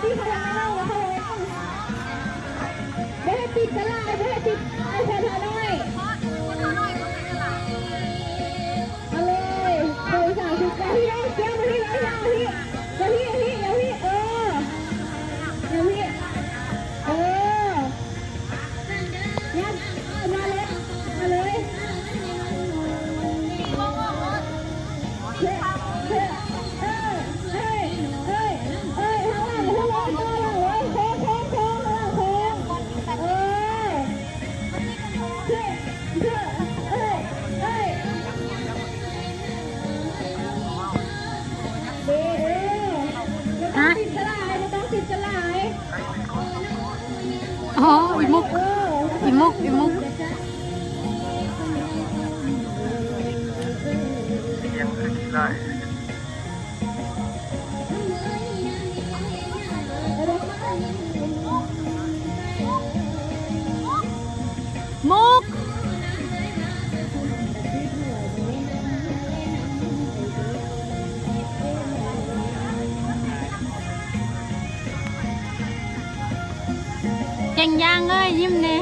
ຕິດເຂົາໄວ້ໜ້ອຍ ເຂົາໄວ້ໜ້ອຍ ບໍ່ໃຫ້ຕິດກະຫຼາຍ ບໍ່ໃຫ້ຕິດ ເອົາແຄ່ເທາະໜ້ອຍ ເອົາເລີຍ ໂອ້ຍ ສາມສິບ ມາພີ້ເດີ ກຽມມາພີ້ເດີ ມາພີ້ ມາພີ້ ມາພີ້ ເອີ ມາພີ້ ເອີ. ຍັບ ເອີ ມາເລີຍ ມາເລີຍ ເອີ ເອີ ເອີ ເອີ ເອີ ທາງຫຼັງ ທາງຫຼັງ ຕໍ່ຫຼັງເລີຍ ໂຄ້ງ ໂຄ້ງ ໂຄ້ງ ທາງຫຼັງໂຄ້ງ ເອີ ເອີ ເອີ ເອີ ເອີ ເອີ ບໍ່ຕ້ອງຕິດສະຫຼາຍ ບໍ່ຕ້ອງຕິດສະຫຼາຍ. ອໍ ອີ່ມຸກ ອີ່ມຸກ ອີ່ມຸກ ມຸກ ເກັ່ງຢ່າງເລີຍ ຍິ້ມແດ່.